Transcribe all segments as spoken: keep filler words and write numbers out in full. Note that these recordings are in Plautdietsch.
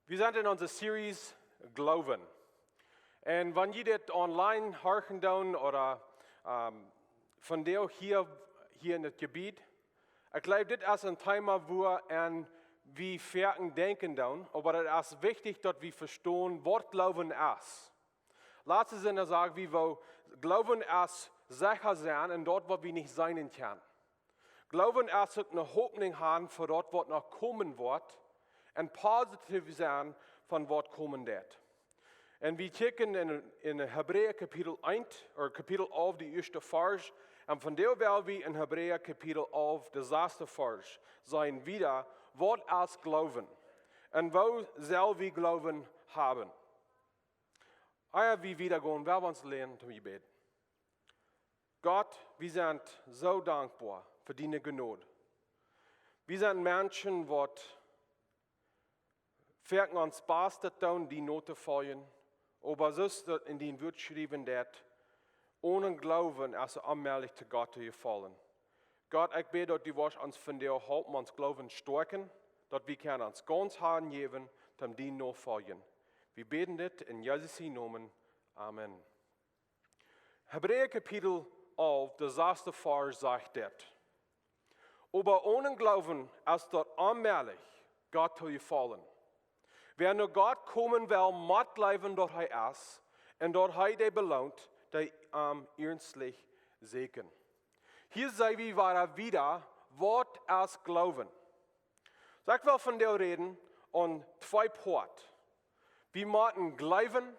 Wie sent en onse Series Gloowen. Un wan jie dit online horchen doonen ooda ähm, vondoag hia, hia en daut Jebiet, ekj jleew, dit es een Thema, wua wie foaken denkjen doonen, oba daut es wichtich, daut wie vestonen, waut Gloowen es. Latste Sindach säd wie, woo Gloowen es secha sennen en daut, waut wie nich seenen kjennen. Gloowen es uk ne Hopninj han fa daut, waut noch komen woat, un positiev sennen von waut komen deit. Un wie kjikjen en, en Hebräa Kapitel eent, ooda Kapitel alf, de ieeschte Varsch, un vondoag well wie en Hebräa Kapitel alf, de sasste Varsch, seenen wada, waut es Gloowen? Un woo sell wie Gloowen haben? Ea wie wieda gonen, well wie ons länen toom Jebäd. Gott, wie sent soo dankboa fa diene Jnod. Wie sent Menschen, waut foaken ons Bastet doonen, die notofoljen, oba soo aus daut en dien Wuat jeschräwen steit, onen Gloowen es et onmäajlich, to Gott to jefaulen. Gott, ekj bäd, daut du woascht ons vondoag halpen, ons Gloowen stoakjen, daut wie kjennen ons gaunz hanjäwen, toom die nofoljen. Wie bäden dit en Jesus sien Nomen. Amen. Hebräa Kapitel alf, de sasste Varsch sajcht dit: Oba onen Gloowen es daut onmäajlich, Gott to jefaulen. Wäa no Gott komen well, mott jleewen, daut hee es, un daut hee dee beloont, dee am iernstlich sieekjen. Hia seenen wie wada, wada, waut es Gloowen? Soo, ekj well vondoag räden aun twee Poat. Wie motten jleewen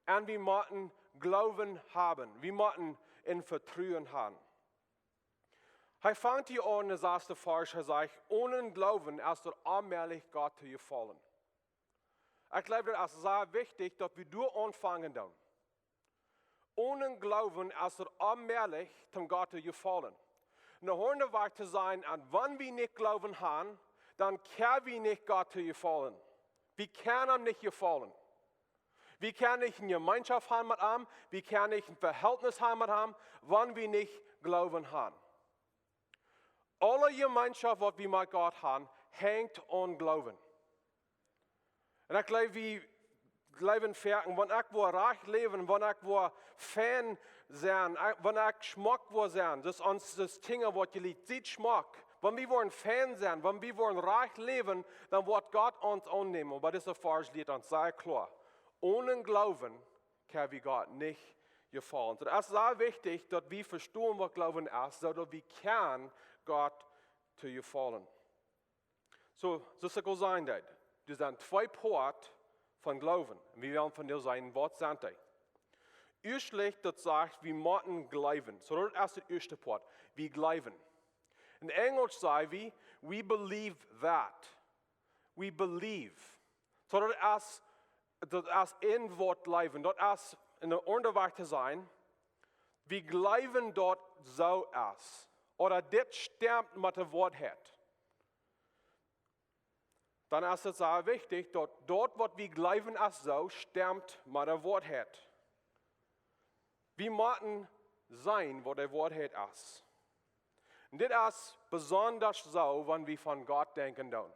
un wie motten Gloowen haben. Wie motten en Vetruen haben. Hee fangt hia aun, de sasste Varsch, hee sajcht: Onen Gloowen es daut onmäajlich, Gott to jefaulen. Ekj jleew, daut es sea wichtich, daut wie doa aunfangen doonen. Onen Gloowen es et onmäajlich, toom Gott to jefaulen. Een aundret Wuat to sajen, un wan wie nich Gloowen han, dan kjenn wie nich Gott to jefaulen. Wie kjennen am nich jefaulen. Wie kjennen nich eene Jemeenschoft han met am, wie kjennen nich een Vehältnis han met am, wan wie nich Gloowen han. Aule Jemeenschoft, waut wie met Gott han, henjt aun Gloowen. Un ekj jleew, wie jleewen foaken, wan ekj woa rajcht läwen, wan ekj woa fein sennen, ekj, wan ekj schmock woa sennen, daut ons daut Dinja, waut jie lieet, siet schmock. Wan wie woaren fein sennen, wan wie woaren rajcht läwen, dan woat Gott ons aunnämen. Oba dise Varsch lieet ons sea kloa: Onen Gloowen kjenn wie Gott nich jefaulen. Soo, daut es sea wichtich, daut wie vestonen, waut Gloowen es, soo daut wie kjennen Gott to jefaulen. Soo, soo aus ekj aul säd, doa sent twee Poat von Gloowen. Un wie wellen vondoag seenen, waut sent dee? Ieeschtlich, daut sajcht, wie motten jleewen. Soo, daut es daut ieeschte Poat. Wie jleewen. En Enjlisch saj wie: We believe that. We believe. Soo, daut es, daut es een Wuat jleewen. Daut es, en een aundret Wuat to sajen, wie jleewen, daut soo es. Ooda dit stemt met de Woarheit. Dan es et sea wichtich, daut daut, waut wie jleewen, es soo, stemt met de Woarheit. Wie motten seenen, waut de Woarheit es. Un dit es besondasch soo, wan wie von Gott denkjen doonen.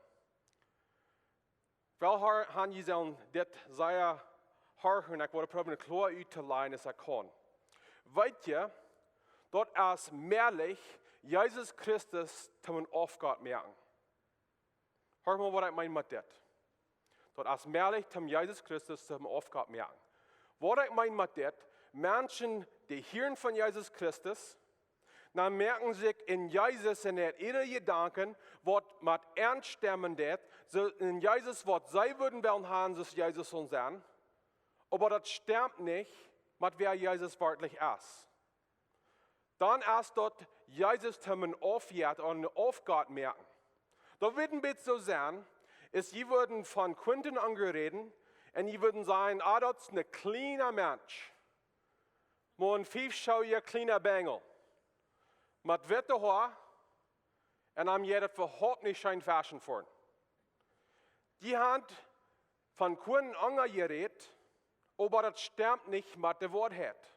Well, ha-, han jie sellen dit sea horchen, ekj woa proowen, kloa uttolajen, aus ekj kaun. Weet jie, daut es mäajlich, Jesus Christus toom Aufgott moaken. Hia mol, waut ekj meen met dit. Daut es mäajlich, toom Jesus Christus toom Aufgott moaken. Waut ekj meen met dit: Menschen, dee hieren von Jesus Christus, dan moaken sikj en Jesus äa ieejne Jedanken, waut met an stemmen deit, soo en Jesus, waut see wudden wellen han, soo aus Jesus sull sennen. Oba daut stemt nich met wäa Jesus werkjlich es. Dan es daut Jesus toom Aufgott, een Aufgott moaken. Daut wudd een bät soo sennen, aus jie wudden von Quentin Ange räden un jie wudden sajen: Ah, daut es een kjliena Mensch. Mau een fiefschoolja kjliena Benjel. Met witte Hoa un am jeit et äwahaupt nich scheen, fashion foaren. Jie han von Quentin Ange jerät, oba daut stemt nich met de Woarheit.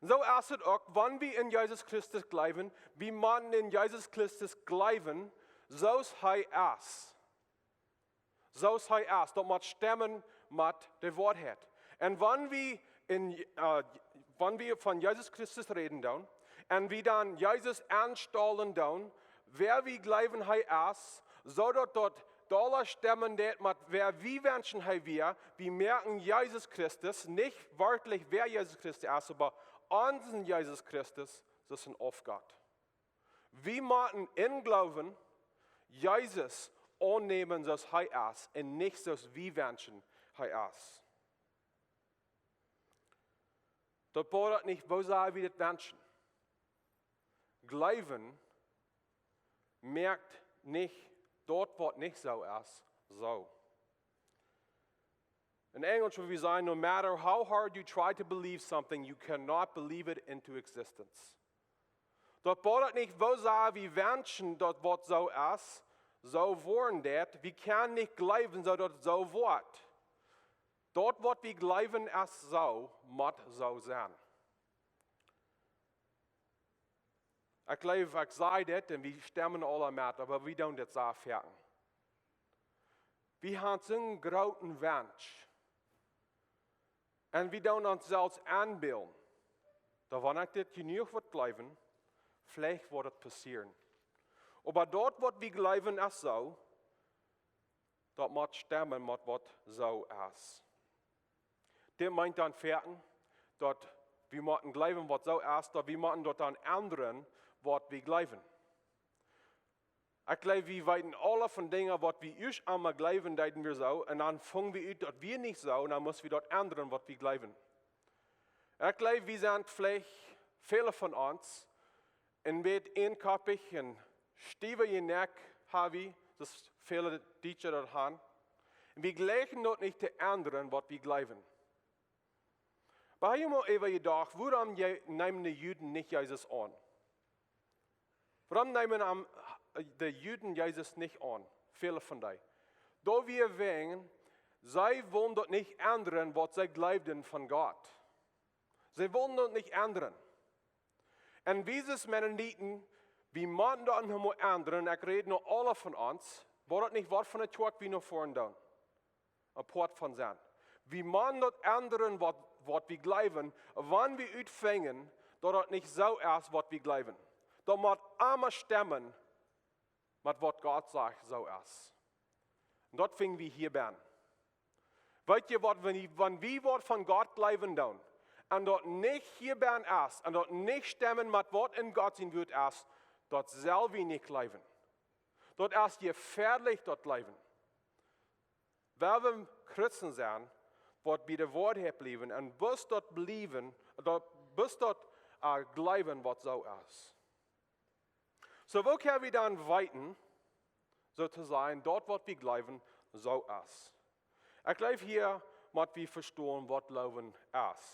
Soo es et uk, wan wie en Jesus Christus jleewen, wie motten en Jesus Christus jleewen, soo aus hee es. soo aus hee es, daut mott stemmen met de Woarheit. Un wan wie, en, äh, wan wie von Jesus Christus räden doonen, un wie dan Jesus aunstalen doonen, wäa wie jleewen hee es, soo daut daut dolla stemmen deit met wäa wie wenschen hee wia, wie moaken Jesus Christus, nich werkjlich wäa Jesus Christus es, oba onsen Jesus Christus, daut es een Aufgott. Wie motten em Gloowen Jesus aunnämen soo aus hee es un nich soo aus wie wenschen hee es. Daut bediet nich, woo sea wie daut wenschen. Jleewen moakt nich daut waut nich soo es, soo. En Enjlisch wudd wie sajen, no matter how hard you try to believe something, you cannot believe it into existence. Daut bediet nich, woo sea wie wenschen daut waut soo es, soo woaren deit, wie kjennen nich jleewen soo daut soo woat. Daut waut wie jleewen es soo, mott soo sennen. Ekj jleew, ekj saj dit un wie stemmen aula met, oba wie doonen dit soo foaken. Wie haben soon grooten Wensch. Un wie doonen ons selfst enbillen, daut wan ekj dit jenuach woa jleewen, veleicht woat et passieren. Oba daut waut wie jleewen es soo, daut mott stemmen met waut soo es. Dit meent dan foaken, daut wie motten jleewen waut soo es, daut wie motten daut dan endren waut wie jleewen. Ekj jleew, wie weeten aula von Dinja waut wie ieescht emol jleewen deeden wia soo, un dan fungen wie ut daut wia nich soo, un dan musten wie daut endren waut wie jleewen. Ekj jleew, wie sent veleicht, väle von ons, een bät eenkoppich un stiew jenoch, ha wie, soo aus väle Dietsche daut haben. Un wie jleichen daut nich to endren waut wie jleewen. Oba hab jie mol äwa jedocht, wuarom je-, neemen de Juden nich Jesus aun? Wuarom neemen am, de Juden Jesus nich aun? Väle von dee. Doawäajen, see wullen daut nich endren waut see jleewden von Gott. See wullen daut nich endren. Un wie aus Mennoniten, wie motten daut noch mol endren. Ekj räd nu aula von ons, wua daut nich waut von de Kjoakj wie nu foaren doonen. Een Poat von sennen. Wie motten daut endren waut, waut wie jleewen, wan wie utfinjen daut daut nich soo es waut wie jleewen. Daut mott emma stemmen met waut Gott sajcht soo es. Un daut finj wie hia bennen. Weet jie waut, wan wie, wan wie waut von Gott jleewen doonen, un daut nich hia bennen es, un daut nich stemmen met waut en Gott sien Wuat es, daut sell wie nich jleewen. Daut es jefäadlich, daut jleewen. Wan wie Christen sent, waut bie de Woarheit bliewen un bloos daut bliewen, daut, bloos daut, äh, jleewen waut soo es. Soo, woo kjenn wie dan weeten, soo to sajen, daut waut wie jleewen, soo es? Ekj jleew, hia mott wie vestonen waut Gloowen es.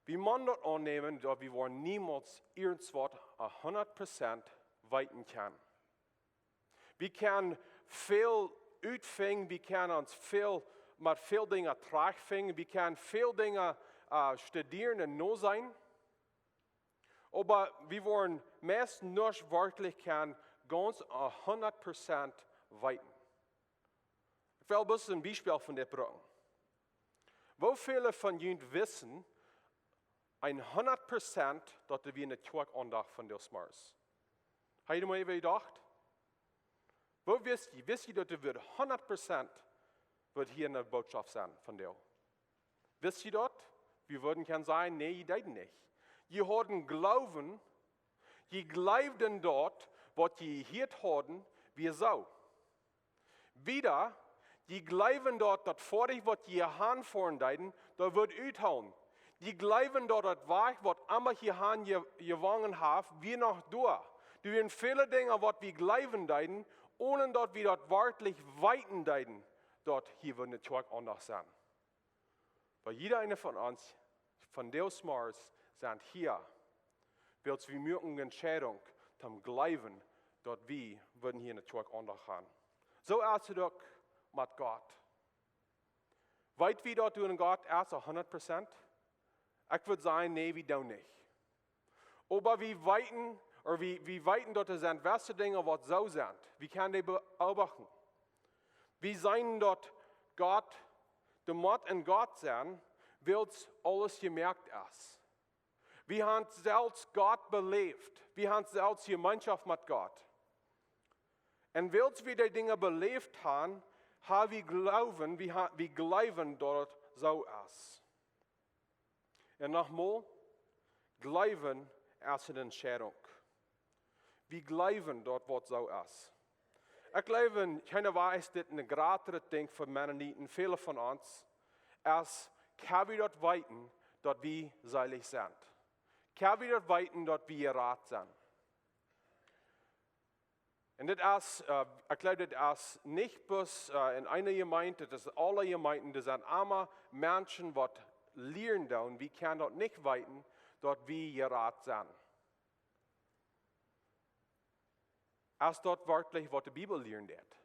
Wie motten daut aunnämen, daut wie woaren niemols irjentwaut hundat Prozent weeten kjennen. Wie kjennen väl utfinjen, wie kjennen ons väl, met väl Dinja trajchtfinjen, wie kjennen väl Dinja, äh, studieren un noseenen. Oba wie woaren meist nich werkjlich kjennen gaunz hundat Prozent weeten. Ekj well bloos een Biespel von dit brinjen. Woo väle von junt weeten hundat Prozent daut wie enne Kjoakj aundocht vondoag zemorjes? Ha jie mol äwa jedocht? Woo wist jie, wist jie daut doa wudd hundat Prozent wudd hia enne Bootschoft sennen vondoag? Wist jie daut? Wie wudden kjennen sajen, nä, jie deeden nich. Jie hauden Gloowen, jie jleewden daut, waut jie jehieet hauden, wia soo. Wieda, jie jleewden daut, daut foadich waut jie han foaren deeden, daut wudd uthoolen. Jie jleewden daut, daut Wajch waut emma jie han je-, jewongen haft, wia noch doa. Doa wieren väle Dinja waut wie jleewen deeden, onen daut wie daut werkjlich weeten deeden, daut hia wudd enne Kjoakj aundocht sennen. Oba jieda eena von ons, vondoag zemorjes, sent hia, wiels wie muaken Entscheidunk, toom jleewen, daut wie wudden hia enne Kjoakj aundocht han. Soo es et uk met Gott. Weet wie daut doa een Gott es, hundat Prozent? Ekj wudd sajen, nä, wie doonen nich. Oba wie weeten, ooda wie, wie weeten daut doa sent jewesse Dinja waut soo sent. Wie kjennen dee beobachten. Wie seenen daut Gott, de Mot en Gott sennen, wiels aules jemoakt es. Wie haben selfst Gott beläft. Wie haben selfst Jemeenschoft met Gott. Un wiels wie dee Dinja beläft haben, haben wie Gloowen, wie, ha, wie jleewen daut et soo es. Un nochmol, Gloowen es eene Entscheidunk. Wie jleewen daut waut soo es. Ekj jleew, kjeena weet, dit een jratret Dinkj fa Mennoniten, väle von ons, es, kjenn wie daut weeten, daut wie seelich sent? Kjenn wie daut weeten, daut wie jerat sent? Un dit es, äh, ekj jleew, dit es nich bloos, äh, en eene Jemeent, dit es aule Jemeenten, doa sent emma Menschen waut lieren doonen, wie kjennen daut nich weeten, daut wie jerat sent. Es daut werkjlich waut de Bibel lieren deit?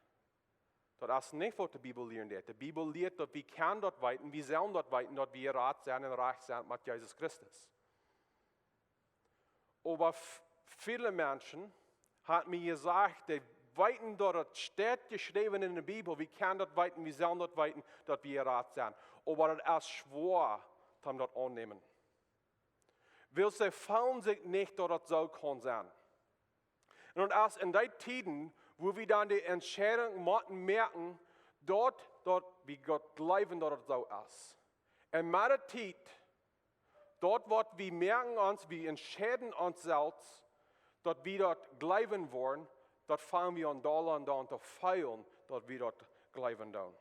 Daut es nich waut de Bibel lieren deit. De Bibel lieet daut wie kjennen daut weeten, wie sellen daut weeten, daut wie jerat sent un rajcht sent met Jesus Christus. Oba f-, väle Menschen haben mie jesajcht, dee weeten daut et steit jeschräwen en de Bibel, wie kjennen daut weeten, wie sellen daut weeten, daut wie jerat sent. Oba daut es schwoa, om daut aunnämen. Wiels see feelen sikj nich daut et soo kaun sennen. Un daut es en dee Tieden, wua wie dan de Entscheidunk motten moaken, daut, daut wie Gott jleewen daut et soo es. Un met de Tiet, daut waut wie moaken ons, wie entscheiden ons selfst, daut wie daut jleewen woaren, daut fangen wie aun dolla un dolla to feelen, daut wie daut jleewen doonen.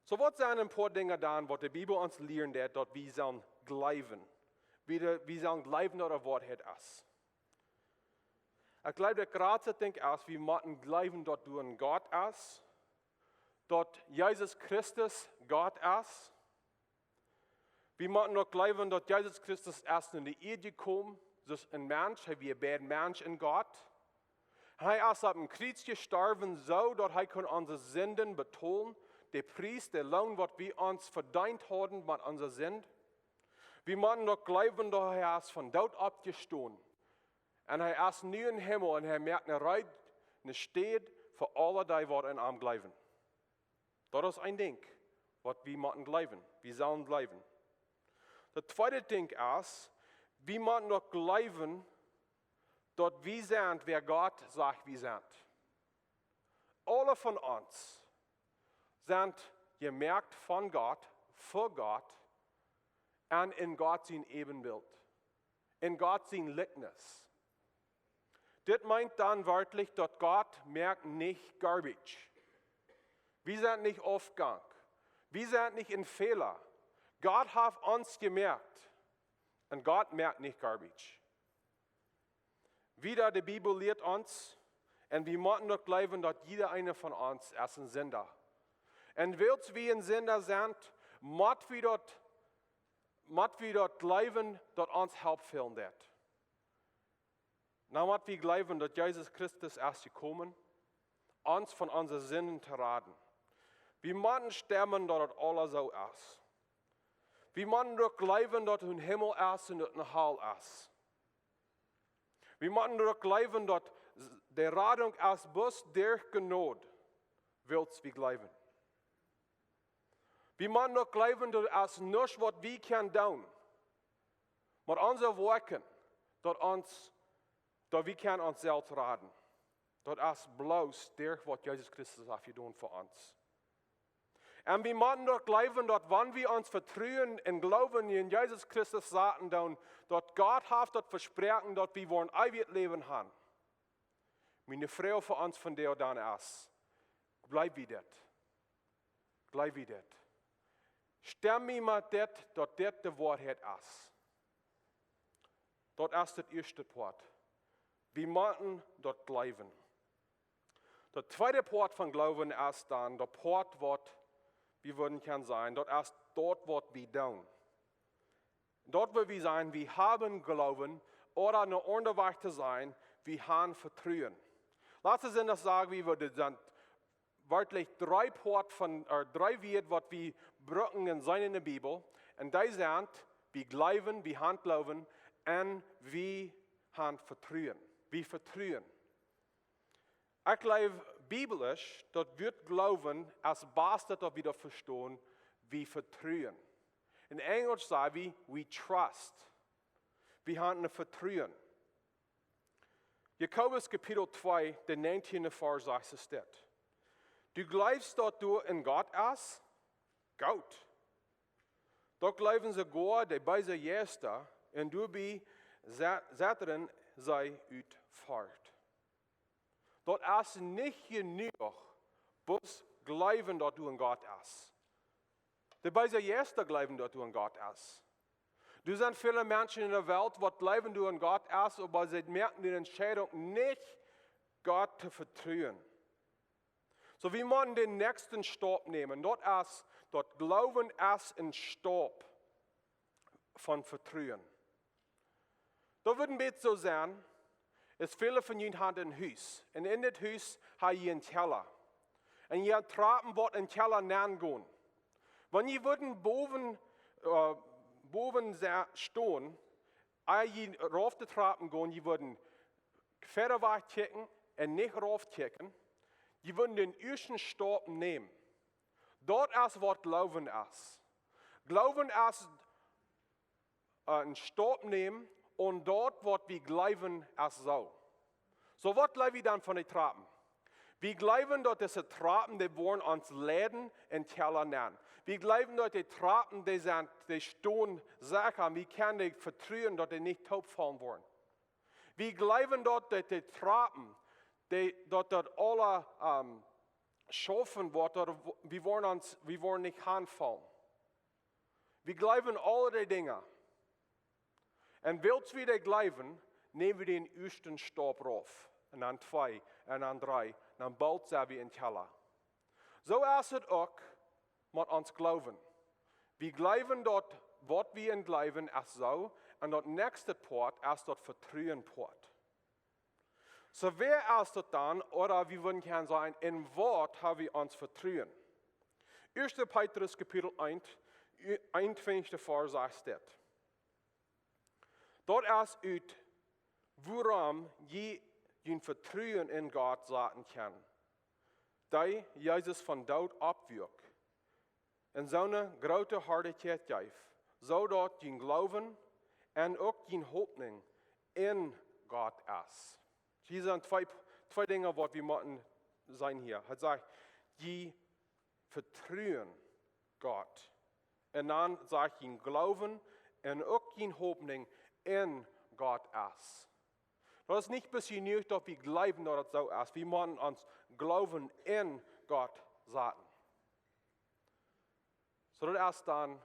Soo, waut sent een poa Dinja dan, waut de Bibel ons lieren deit, daut wie sellen jleewen? Wie de, wie sellen jleewen, daut et Woarheit es? Ekj jleew, daut jratste Dinkj es, wie motten jleewen, daut doa een Gott es, daut Jesus Christus Gott es. Wie motten uk jleewen, daut Jesus Christus es en de Ieed jekomen, soo aus een Mensch, hee wia beid Mensch un Gott. Hee es opp een Kjriez jestorwen, soo daut hee kunn onse Sinden betolen, de Pries, de Loon, waut wie ons vedeent hauden met onse Sind. Wie motten uk jleewen, daut hee es vom Doot oppjestonen. Un hee es nu em Himmel un hee moakt eene Reed, eene Städ fa aule dee, waut aun am jleewen. Daut es een Dinkj, waut wie motten jleewen. Wie sellen jleewen. Daut tweede Dinkj es, wie motten uk jleewen, daut wie sent, wäa Gott sajcht, wie sent. Aule von ons sent jemoakt von Gott, fa Gott, un en Gott sien Äwenbilt, en Gott sien Likeness. Dit meent dan werkjlich, daut Gott moakt nich garbage. Wie sent nich Aufgank. Wie sent nich een Fäla. Gott haft ons jemoakt. Un Gott moakt nich garbage. Wieda, de Bibel lieet ons, un wie motten uk jleewen, daut jieda eena von ons es een Sinda. Un wiels wie een Sinda sent, mott wie daut, mott wie daut jleewen, daut ons Help fälen deit. Dan mott wie jleewen, daut Jesus Christus es jekomen, ons von onse Sinden to raden. Wie motten stemmen, daut et aules soo es. Wie motten uk jleewen, daut een Himmel es un daut een Hal es. Wie motten uk jleewen, daut de Radunk es bloos derch Jnod, wiels wie jleewen. Wie motten uk jleewen, daut et nuscht, waut wie kjennen doonen, met onse Woakjen, daut ons, daut wie kjennen ons selfst raden. Daut es bloos derch waut Jesus Christus haft jedonen fa ons. Un wie motten uk jleewen, daut wan wie ons Vetruen un Gloowen en Jesus Christus saten doonen, daut Gott haft daut vesproaken, daut wie woaren eewjet Läwen haben. Miene Froag fa ons vondoag dan es, jleew wie dit? Jleew wie dit? Stemm wie met dit, daut dit de Woarheit es? Daut es daut ieeschte Poat. Wie motten daut jleewen. Daut tweede Poat von Gloowen es dan daut Poat, waut wie wudden kjennen sajen, daut es daut, waut wie doonen. Daut, waut wie sajen, wie haben Gloowen, ooda een aundret Wajch to sajen, wie haben Vetruen. Lat ons daut sajen, wie wudden, daut sent werkjlich dree Poat von, ooda dree Wieed, waut wie brucken en sien en de Bibel. Un dee sent, wie jleewen, wie haben Gloowen, un wie haben Vetruen. Wie vetruen. Ekj jleew, Biblisch, daut Wuat Gloowen es baste daut wie daut vestonen, wie vetruen. En Enjlisch saj wie, we trust. Wie haben een Vetruen. Jakobus Kapitel twee, de näajentieende Varsch sajcht es dit: Du jleefst daut doa een Gott es? Goot. Daut jleewen soogoa de beese Jeista, un doabie se-, setten see ut Forcht. Daut es nich jenuach, bloos jleewen daut doa een Gott es. De beese Jeista jleewen daut doa een Gott es. Doa sent väle Menschen en de Welt waut jleewen doa een Gott es, oba see moaken de Entscheidunk nich, Gott to vetruen. Soo, wie motten dän näakjsten Staup nämen. Daut es, daut Gloowen es een Staup von Vetruen. Daut wudd een bät soo sennen, es väle von junt haben een Hus. Un en dit Hus ha jie een Kjalla. Un jie han Trapen waut em Kjalla nenn gonen. Wan jie wudden bowen, äh, bowen se-, stonen, ea jie rauf de Trapen gonen, jie wudden wieda wajch kjikjen un nich rauf kjikjen, jie wudden dän ieeschten Staup nämen. Daut es waut Gloowen es. Gloowen es, äh, een Staup nämen, un daut waut wie jleewen es soo. Soo, waut jleew wie dan von de Trapen? Wie jleewen daut dise Trapen, dee woaren ons leiden em Kjalla nenn. Wie jleewen daut de Trapen, dee sent, dee stonen secha, un wie kjennen vetruen daut dee nich toopfaulen woaren. Wie jleewen daut, daut de Trapen, dee, daut daut aula, ähm, schaufen woat, daut wie woaren ons, wie woaren nich hanfaulen. Wie jleewen aul dee Dinja. Un wiels wie dee jleewen, näm wie dän ieeschten Staup rauf. Un dan twee, un dan dree, dan boolt sent wie em Kjalla. Soo es et uk met ons Gloowen. Wie jleewen daut waut wie en jleewen es soo, un daut näakjste Poat es daut Vetruen Poat. Soo, wäa es daut dan, ooda wie wudden kjennen sajen, en waut ha wie ons Vetruen? Ieeschte Petrus Kapitel eent, eenuntwintichste Varsch sajcht dit: Daut es ut wuarom jie jun Vetruen en Gott saten kjennen, dee Jesus vom Doot oppwakjt, un soone groote Harlichkjeit jeef, soo daut jun Gloowen un uk jun Hopninj en Gott es. Hia sent twee, twee Dinja waut wie motten seenen hia. Hee sajcht, jie vetruen Gott. Un dan sajcht, jun Gloowen un uk jun Hopninj en Gott es. Daut es nich bloos jenuach daut wie jleewen daut et soo es. Wie motten ons Gloowen en Gott saten. Soo daut es dan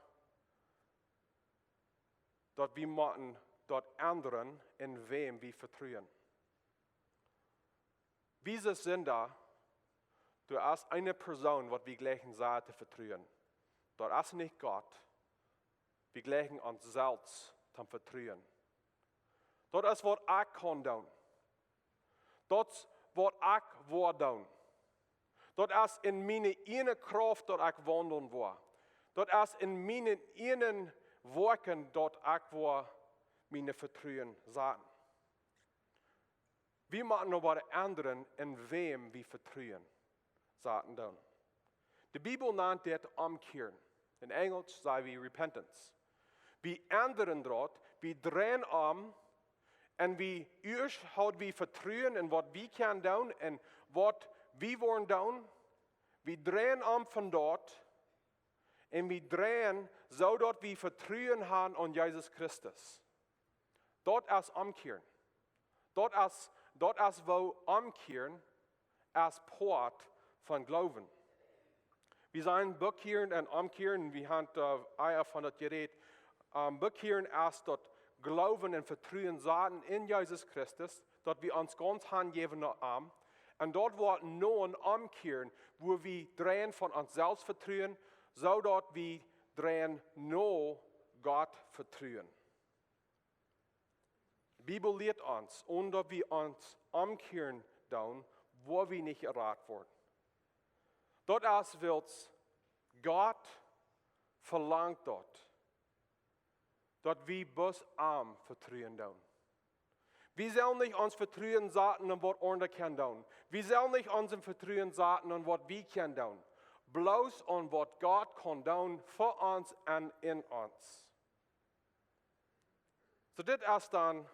daut wie motten daut endren en wäm wie vetruen. Wie sent Sinda, doa es eene Persoon waut wie jleichen sea to vetruen. Daut es nich Gott. Wie jleichen ons selfst to vetruen. Daut es waut ekj kaun doonen. Daut es waut ekj woa doonen. Daut es en miene ieejne Krauft daut ekj waundlen woa. Daut es en miene ieejne Woakjen daut ekj woa mien Vetruen saten. Wie motten oba endren en wäm wie vetruen saten doonen. De Bibel nant dit omkjieren. En Enjlisch saj wie repentance. Wie endren daut, wie dreien om, un wie ieescht haud wie Vetruen en waut wie kjennen doonen un waut wie woaren doonen. Wie dreien om von daut un wie dreien soo daut wie Vetruen haben aun Jesus Christus. Daut es omkjieren. Daut es, daut es woo omkjieren es Poat von Gloowen. Wie sent bekjieren un omkjieren, wie haben, äh, ea von daut jerät. Ähm, bekjieren es daut Gloowen un Vetruen saten en Jesus Christus, daut wie ons gaunz hanjäwen no am. Un daut woat no en omkjieren, wua wie dreien von ons selfst vetruen, soo daut wie dreien no Gott vetruen. De Bibel lieet ons, onen daut wie ons omkjieren doonen, woa wie nich jerat woaren. Daut es wiels Gott velangt daut, daut wie bloos am vetruen doonen. Wie sellen nich ons Vetruen saten aun waut aundre kjennen doonen. Wie sellen nich ons Vetruen saten aun waut wie kjennen doonen. Bloos aun waut Gott kaun doonen fa ons un en ons. Soo, dit es dan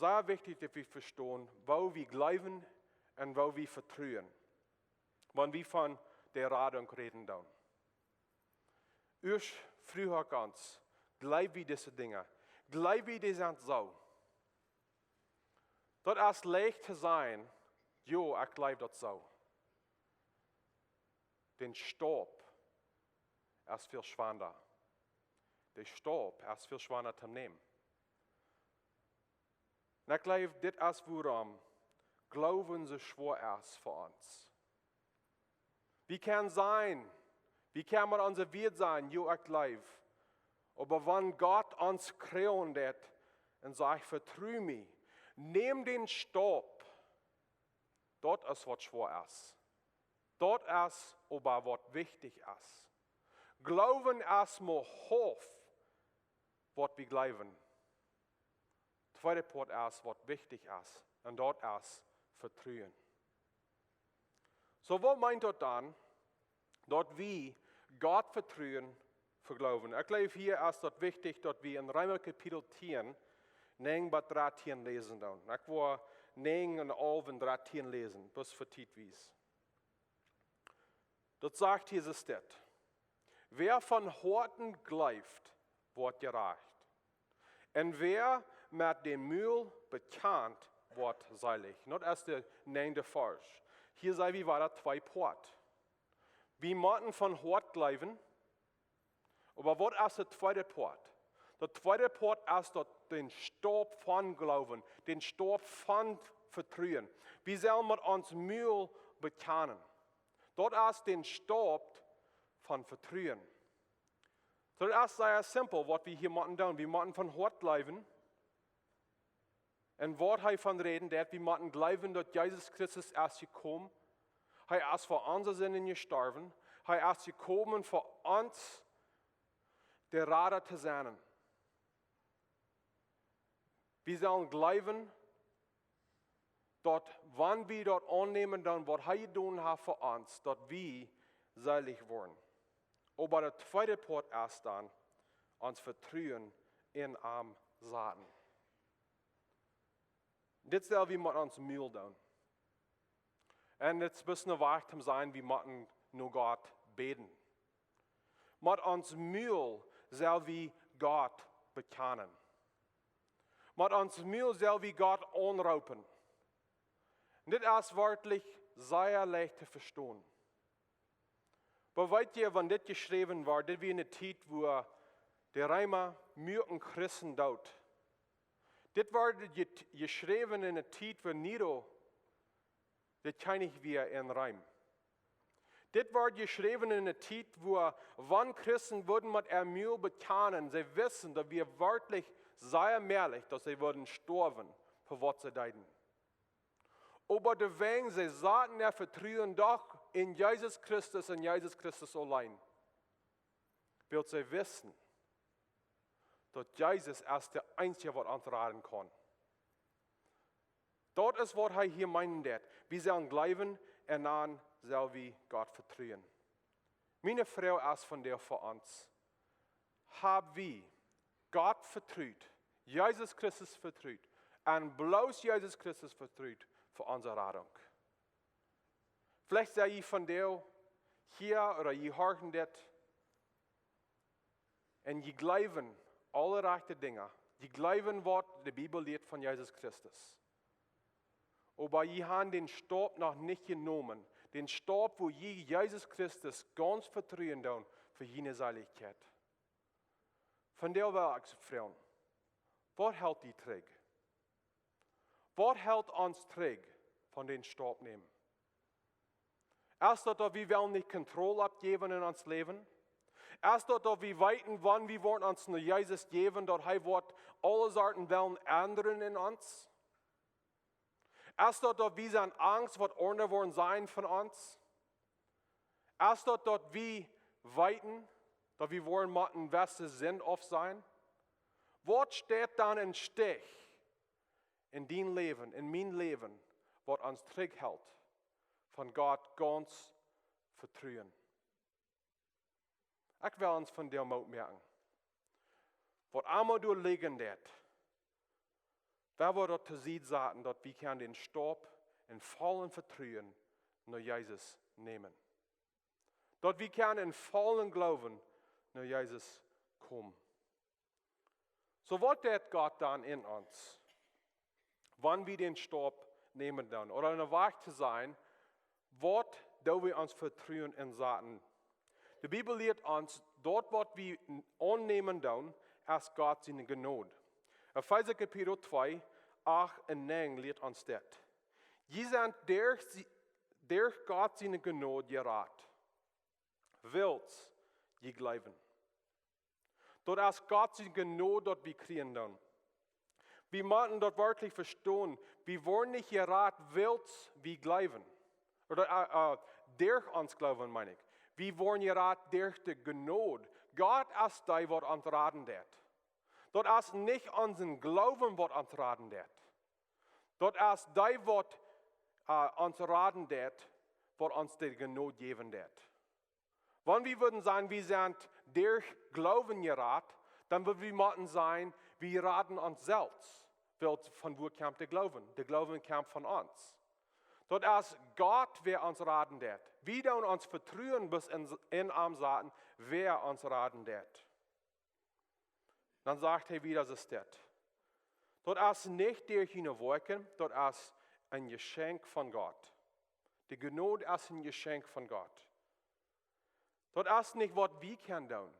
sea wichtich, daut wie vestonen, woo wie jleewen un woo wie vetruen, wan wie von de Radunk räden doonen. Ieescht froag ekj ons: Jleew wie dise Dinja? Jleew wie, dee sent soo? Daut es leicht to sajen: Jo, ekj jleew daut soo. De Staup es väl schwanda. De Staup es väl schwanda to nämen. Un ekj jleew, dit es wuarom Gloowen soo schwoa es fa ons. Wie kjennen sajen, wie kjennen met onse Wieed sajen: Jo, ekj jleew. Oba wan Gott ons kjrieen deit un sajcht: Vetru mie, näm dän Staup, daut es waut schwoa es. Daut es oba waut wichtich es. Gloowen es mau haulf waut wie jleewen. Tweede Poat es waut wichtich es, un daut es Vetruen. Soo, waut meent daut dan, daut wie Gott vetruen fa Gloowen? Ekj jleew, hia es daut wichtich, daut wie en Reema Kapitel tieen, näajen bat dartieen läsen doonen. Ekj woa näajen un alf un dartieen läsen, bloos fa Tiet wies. Daut sajcht Jesus dit: Wäa von Hoaten jleeft, woat jerajcht. Un wäa met dän Mul bekjant, woat seelich. Daut es de näajende Varsch. Hia sent wie wada twee Poat. Wie motten von Hoat jleewen. Oba waut es de tweede Poat? De tweede Poat es daut, dän Staup von Gloowen, dän Staup von Vetruen. Wie sellen met ons Mul bekjanen. Daut es dän Staup von Vetruen. Soo, daut es sea simpel, waut wie hia motten doonen. Wie motten von Hoat jleewen. Un waut hee von räden deit, wie motten jleewen, daut Jesus Christus es jekomen. Hee es fa onse Sinden jestorwen. Hee es jekomen, fa ons de Rada to sennen. Wie sellen jleewen, daut wan wie daut aunnämen, dan waut hee jedonen haft fa ons, daut wie seelich woaren. Oba de tweede Poat es dan, ons Vetruen en am saten. Dit sell wie met ons Mul doonen. Un dit es een bät een Wajch to sajen, wie motten no Gott bäden. Met ons Mul sell wie Gott bekjanen. Met ons Mul sell wie Gott aunroopen. Un dit es werkjlich sea leicht to vestonen. Oba weet jie, wan dit jeschräwen wort, dit wia en de Tiet, wua de Reema muaken Christen doot. Dit wort je-, jeschräwen en de Tiet, wua Nero de Kjennich wia en Reem. Dit wort jeschräwen en de Tiet, wua, wan Christen wudden met äa Mul bekjanen, see wisten, daut wia werkjlich sea mäajlich, daut see wudden stoawen fa waut see deeden. Oba doawäajen see saten äa Vetruen doch en Jesus Christus un Jesus Christus auleen. Wiels see wisten, daut Jesus es de eensja, waut ons raden kaun. Daut es, waut hee hia meenen deit. Wie sellen jleewen un dan sell wie Gott vetruen. Miene Froag es vondoag fa ons: Hab wie Gott vetrut, Jesus Christus vetrut, un bloos Jesus Christus vetrut fa onse Radunk? Veleicht sie jie vondoag hia ooda jie horchen dit un jie jleewen aule rajchte Dinja. Jie jleewen, waut de Bibel lieet von Jesus Christus. Oba jie haben dän Staup noch nich jenomen. Dän Staup, wua jie Jesus Christus gaunz vetruen doonen fa june Seelichkjeit. Vondoag well ekj froagen: Waut helt die trigj? Waut helt ons trigj von dän Staup nämen? Es daut, daut wie wellen nich Kontroll aufjäwen en ons Läwen? Es daut, daut wie weeten, wan wie woaren ons no Jesus jäwen, daut hee woat aule Sachen wellen endren en ons? Es daut, daut wie sent angst, waut aundre woaren sajen von ons? Es daut, daut wie weeten, daut wie woaren motten wesse Sind auf sennen? Waut steit dan em Stich, en dien Läwen, en mien Läwen, waut ons trigjhelt von Gott gaunz vetruen. Ekj well ons vondoag Moot moaken, waut emma doa lijen deit, wie woaren daut to Sied saten, daut wie kjennen dän Staup en vollen Vetruen no Jesus nämen. Daut wie kjennen en vollen Gloowen no Jesus komen. Soo, waut deit Gott dan en ons, wan wie dän Staup nämen doonen? Ooda een Wajch to sajen, waut doo wie ons Vetruen en saten? De Bibel lieet ons, daut waut wie aunnämen doonen, es Gott siene Jnod. Efeesa Kapitel twee, acht un näajen lieet ons dit: Jie sent derch, derch Gott siene Jnod jerat, wiels jie jleewen. Daut es Gott siene Jnod, daut wie kjrieen doonen. Wie motten daut werkjlich vestonen. Wie woaren nich jerat, wiels wie jleewen. Ooda, äh, äh, derch ons Gloowen, meen ekj. Wie woaren jerat derch de Jnod. Gott es dee, waut ons raden deit. Daut es nich onsen Gloowen, waut ons raden deit. Daut es dee, waut, äh, ons raden deit, waut ons de Jnod jäwen deit. Wan wie wudden sajen, wie sent derch Gloowen jerat, dan wudd wie motten sajen, wie raden ons selfst. Wiels von wua kjemt de Gloowen? De Gloowen kjemt von ons. Daut es Gott, wäa ons raden deit. Wie doonen ons Vetruen bloos en, en am saten, wäa ons raden deit. Dan sajcht hee wada, soo steit: Daut es nich derch june Woakjen, daut es een Jeschenkj von Gott. De Jnod es een Jeschenkj von Gott. Daut es nich, waut wie kjennen doonen.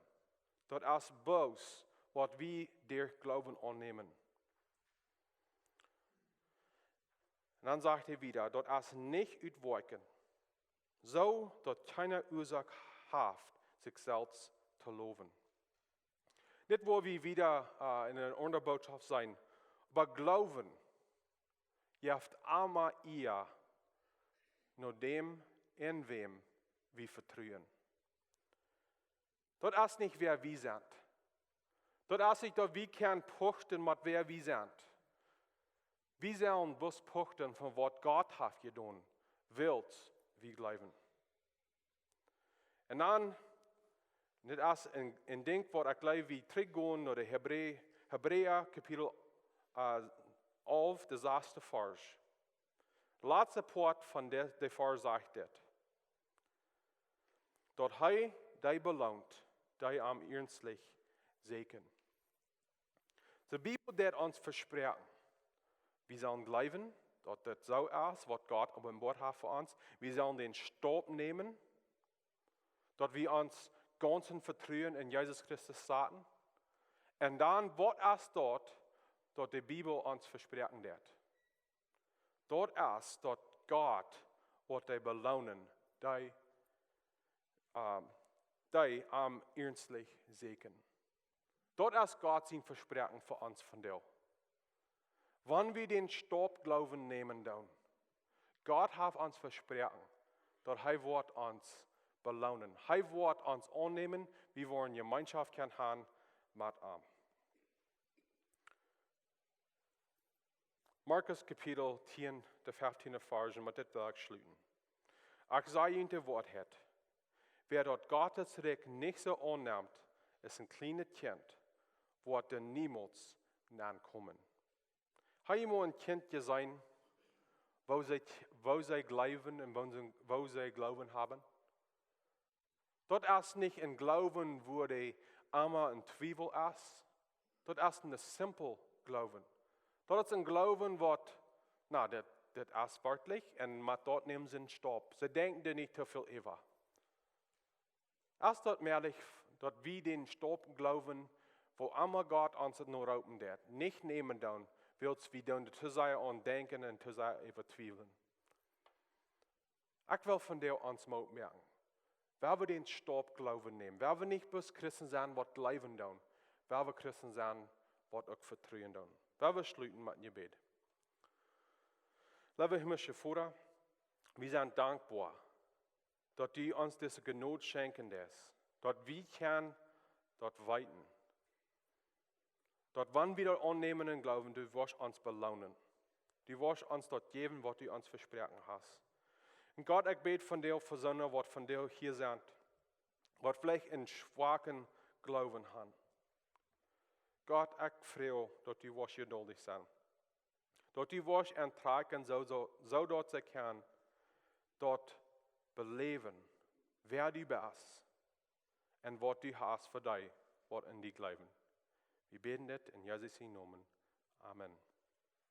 Daut es bloos, waut wie derch Gloowen aunnämen. Un dan sajcht hee wada: Daut es nich ut Woakjen, soo daut kjeena Uasoak haft, sikj selfst to lowen. Dit woa wie wada, äh, en eene aundre Botschaft seenen. Oba Gloowen jeft emma Ea no däm, en wäm wie vetruen. Daut es nich, wäa wie sent. Daut es nich, daut wie kjennen puchten met wäa wie sent. Wie sellen bloos puchten von waut Gott haft jedonen, wiels wie jleewen. Un dan, dit es een, een Dinkj, waut ekj jleew, wie trigjgonen no de Hebrä-, Hebräa, Kapitel, äh, alf, de sasde Varsch. De latste Poat von de, de Varsch sajcht dit: Daut hee dee beloont, dee am iernstlich sieekjen. De Bibel deit ons vespräakjen, wie sellen jleewen, daut dit soo es, waut Gott openboat haft fa ons. Wie sellen dän Staup nämen, daut wie ons gaunzet Vetruen en Jesus Christus saten. Un dan, waut es daut, daut de Bibel ons vespräakjen deit? Daut es, daut Gott woat dee beloonen, dee, ähm, dee am iernstlich sieekjen. Daut es Gott sien Vespräakjen fa ons vondoag. Wan wie dän Staup Gloowen nämen doonen, Gott haft ons vespräakjen, daut hee woat ons beloonen. Hee woat ons aunnämen, wie woaren Jemeenschoft kjennen haben met am. Markus Kapitel tieen, de feftiende Varsch, met dit well ekj schluten. Ekj saj junt de Woarheit: Wäa daut Gottes Rikj nich soo aunnemt aus een kjlienet Kjint, woat doa niemols nenkomen. Hab jie mol een Kjint jeseenen, woo see, woo see jleewen un woo see, woo see Gloowen haben? Daut es nich een Gloowen, wua doa emma een Twiewel es. Daut es een simpel Gloowen. Daut es een Gloowen, waut, na, dit, dit es werkjlich, un met daut nämen see een Staup. See denkjen doa nich too väl äwa. Es daut mäajlich, daut wie dän Staup Gloowen, woo emma Gott ons daut nu roopen deit, nich nämen doonen, wiels wie doonen too sea aun denkjen un too sea äwa twiewlen? Ekj well vondoag ons Moot moaken. Wie woaren dän Staup Gloowen nämen. Wie woaren nich bloos Christen sennen, waut jleewen doonen. Wie woaren Christen sennen, waut uk vetruen doonen. Wie woaren schluten met een Jebäd. Leewa himmlischa Voda, wie sent dankboa, daut du ons dise Jnod schenkjen deist, daut wie kjennen daut weeten, daut wan wie daut aunnämen un jleewen, du woascht ons beloonen. Du woascht ons daut jäwen, waut du ons vesproaken hast. Un Gott, ekj bäd vondoag fa soone, waut vondoag hia sent, waut veleicht een schwaken Gloowen haben. Gott, ekj froag, daut du woascht jeduldich sennen. Daut du woascht an trakjen, soo, soo, soo daut see kjennen daut beläwen, wäa du best un waut du hast fa dee, waut aun die jleewen. Wie bäden dit en Jesus sienen Nomen. Amen.